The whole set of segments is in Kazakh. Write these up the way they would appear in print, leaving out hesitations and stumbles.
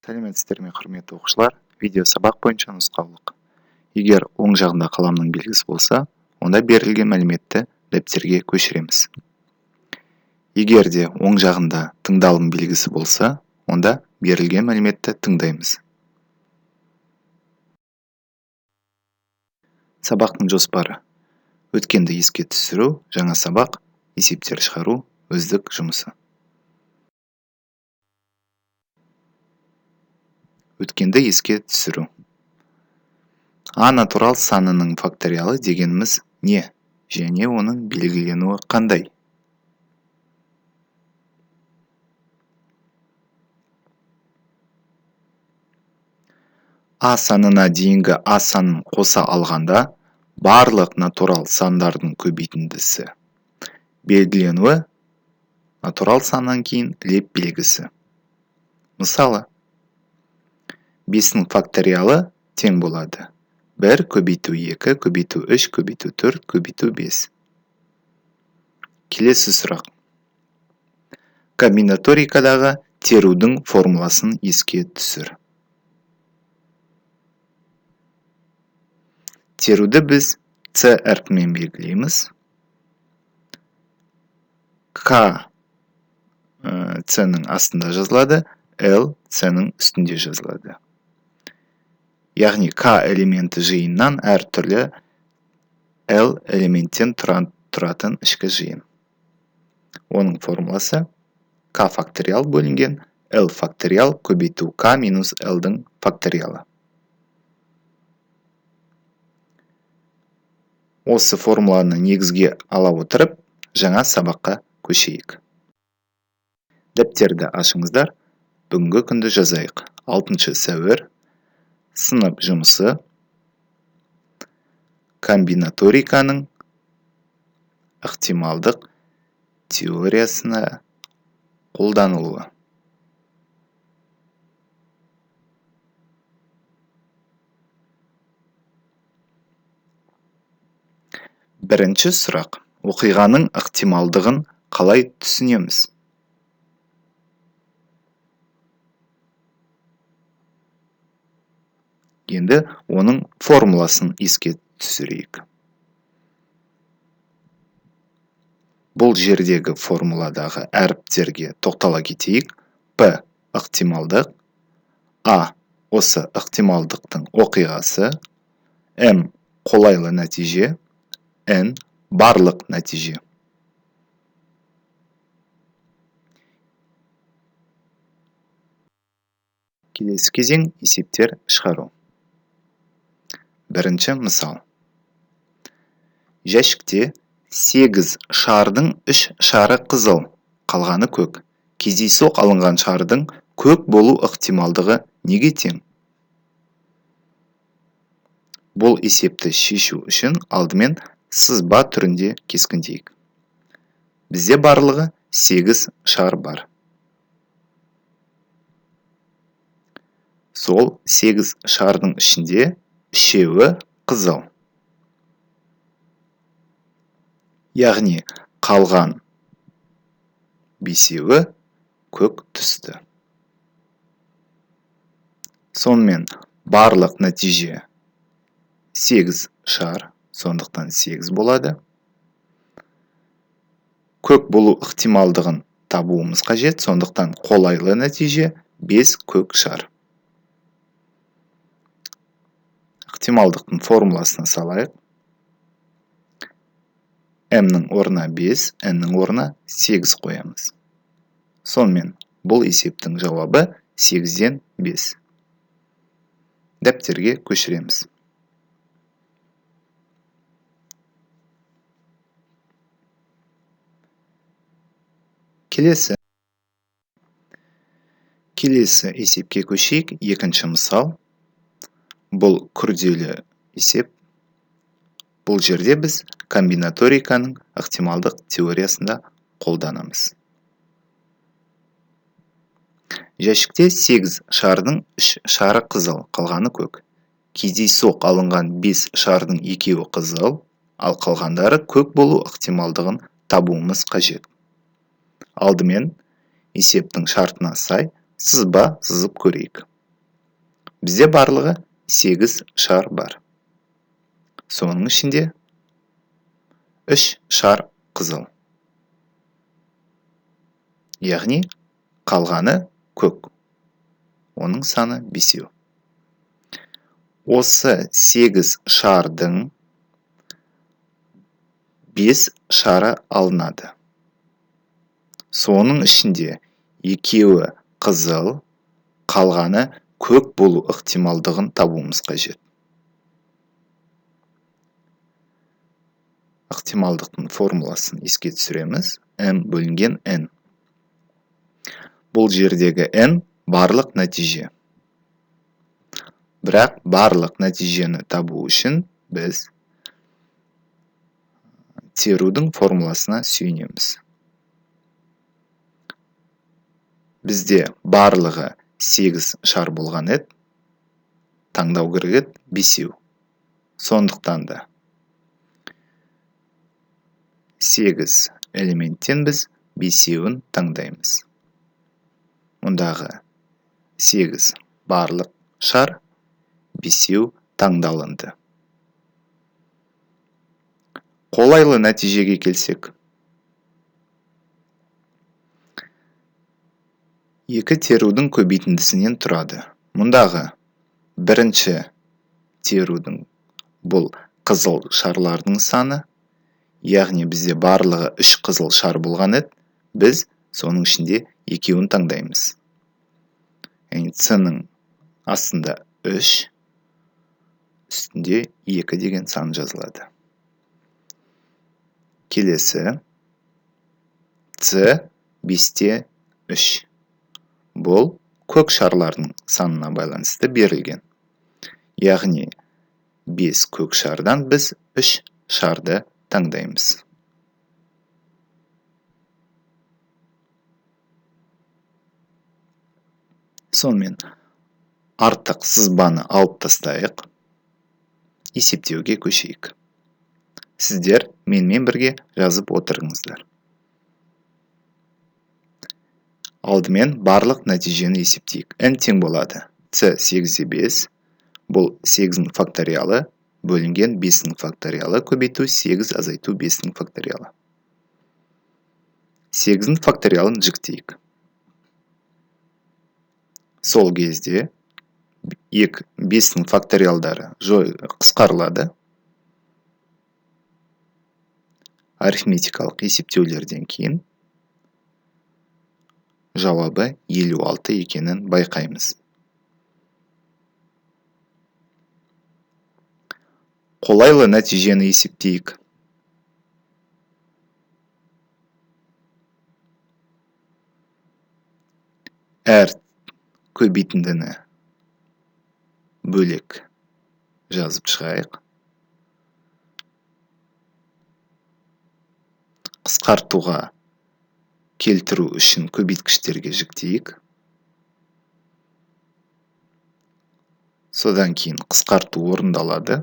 Сәлеметсіздер ме, құрметті оқушылар! Видео сабақ бойынша нұсқаулық. Егер оң жағында қаламның белгісі болса, онда берілген мәліметті дәптерге көшіреміз. Егер де оң жағында тыңдалым белгісі болса, онда берілген мәліметті тыңдаймыз. Сабақтың жоспары: өткенді еске түсіру, жаңа сабақ, есептер шығару, өздік жұмысы. Өткенді еске түсіру. А натурал санының факториалы дегеніміз не және оның белгіленуі қандай? А санына дейінгі А санын қоса алғанда барлық натурал сандардың көбейтіндісі. Белгіленуі натурал саннан кейін леп белгісі. Мысалы, 5-нің факториалы тең болады 1 көбейту 2 көбейту 3 көбейту 4 көбейту 5. Келесі сұрақ. Комбинаторикадағы терудің формуласын еске түсір. Теруді біз C әрпімен белгілейміз. К C-нің астында жазылады, L C-нің үстінде жазылады. Яғни К элементі жиыннан әртүрлі L элементтен тұратын ішкі жиын. Оның формуласы К факториал бөлінген L факториал көбейту К минус L-дің факториалы. Осы формуланы негізге ала отырып, жаңа сабаққа көшейік. Дәптерді ашыңыздар, бүгінгі күнді жазайық. 6 сәуір, сынып жұмысы, комбинаториканың ықтималдық теориясына қолданылуы. Бірінші сұрақ. Оқиғаның ықтималдығын қалай түсінеміз? Енді оның формуласын еске түсірейік. Бұл жердегі формуладағы әріптерге тоқтала кетейік. П ықтималдық, А осы ықтималдықтың оқиғасы, М қолайлы нәтиже, Н барлық нәтиже. Келесі кезең есептер шығару. Бірінші мысал. Жәшікте 8 шардың 3 шары қызыл, қалғаны көк. Кездейсоқ алынған шардың көк болу ықтималдығы неге тең? Бұл есепті шешу үшін алдымен сызба түрінде кескіндейік. Бізде барлығы 8 шар бар. Сол 8 шардың ішінде үшеуі қызыл. Яғни қалған 5-еуі көк түсті. Сонымен барлық нәтиже 8 шар, сондықтан 8 болады. Көк болу ықтималдығын табуымыз қажет, сондықтан қолайлы нәтиже 5 көк шар. Ықтималдықтың формуласына салайық. М-нің орнына 5, Н-нің орнына 8 қоямыз. Сонымен бұл есептің жауабы 8-ден 5. Дәптерге көшіреміз. Келесі есепке көшейік. Екінші мысал. Бұл күрделі есеп. Бұл жерде біз комбинаториканың ықтималдық теориясында қолданамыз. Жәшікте 8 шардың 3 шары қызыл, қалғаны көк. Кездейсоқ алынған 5 шардың екеуі қызыл, ал қалғандары көк болу ықтималдығын табуымыз қажет. Алдымен есептің шартына сай сызба сызып көрейік. Бізде барлығы 8 шар бар. Соның ішінде 3 шар қызыл. Яғни қалғаны көк. Оның саны 5. Осы 8 шардың 5 шары алынады. Соның ішінде екеуі қызыл, қалғаны көк болу ықтималдығын табуымыз қажет. Ықтималдықтың формуласын еске түсіреміз. M бөлінген N. Бұл жердегі N барлық нәтиже. Бірақ барлық нәтижені табу үшін біз терудің формуласына сүйенеміз. Бізде барлығы 8 шар болған еді, таңдау керек еді 5. Сондықтан да 8 элементтен біз 5-ін таңдаймыз. Мұндағы 8 барлық шар, 5 таңдалынды. Қолайлы нәтижеге келсек, 2 терудің көбейтіндісінен тұрады. Мұндағы бірінші терудің бұл қызыл шарлардың саны, яғни бізде барлығы 3 қызыл шар болған еді, біз соның ішінде екеуін таңдаймыз. Яғни С-ның астында 3, үстінде 2 деген сан жазылады. Келесі С 5-те 3. Бұл көк шарлардың санына байланысты берілген. Яғни 5 көк шардан біз 3 шарды таңдаймыз. Сонымен артық сызбаны алып тастайық, есептеуге көшейік. Сіздер менімен бірге жазып отырыңыздар. Алдымен барлық нәтижені есептейік. N тең болады. С 8-де 5, бұл 8-дің факториалы бөлінген 5-дің факториалы көбейту 8 азайту 5-дің факториалы. 8-дің факториалын жіктейік. Сол кезде 5-дің факториалдары қысқарылады. Арифметикалық есептеулерден кейін жауабы 56 екенін байқаймыз. Қолайлы нәтижені есептейік. Әр көбейтіндіні бөлек жазып шығайық. Қысқартуға келтіру үшін көбейткіштерге жіктейік. Содан кейін қысқарту орындалады.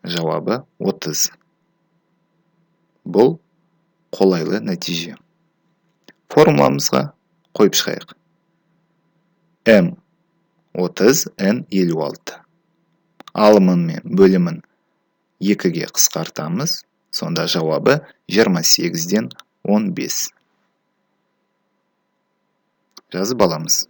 Жауабы 30. Бұл қолайлы нәтиже. Формуламызға қойып шығайық. М 30, Н 56. Алымын мен бөлімін 2-ге қысқартамыз. Сонда жауабы 28-ден 15. Жазып аламыз.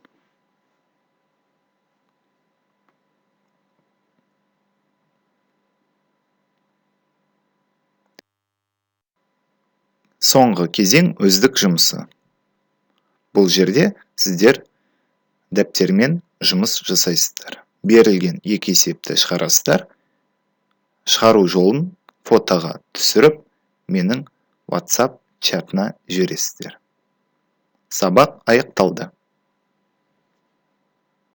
Соңғы кезең өздік жұмысы. Бұл жерде сіздер дәптермен жұмыс жасайсыздар. Берілген екі есепті шығарасыздар. Шығару жолын фотоға түсіріп, менің WhatsApp чатына жібересіздер. Сабақ аяқталды.